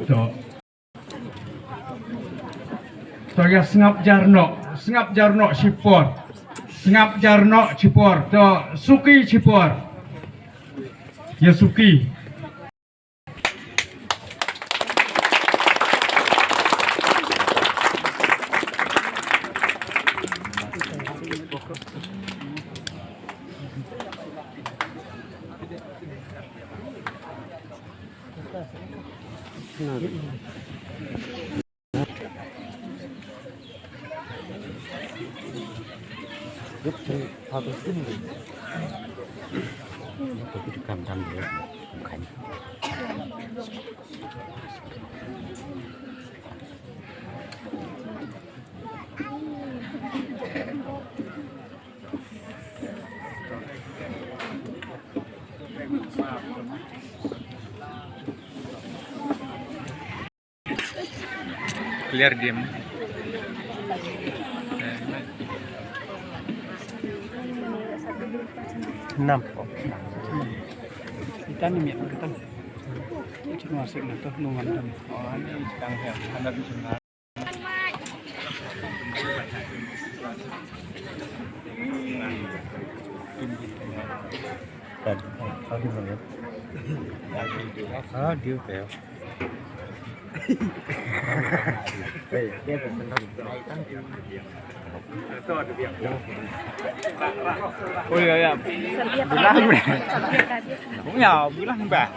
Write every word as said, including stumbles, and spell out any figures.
To. To ïa sngap jar noh, sngap jar noh shipor. Sngap jar noh shipor. To suki shipor. Ïa suki. Clear game. Enam. Kita ni miak kita. Cuma sik na tu nungan tu. Oh, ini sedang ya. Anda bincang. Oh ya, ya. Bilang. Ya, bilang, Mbak.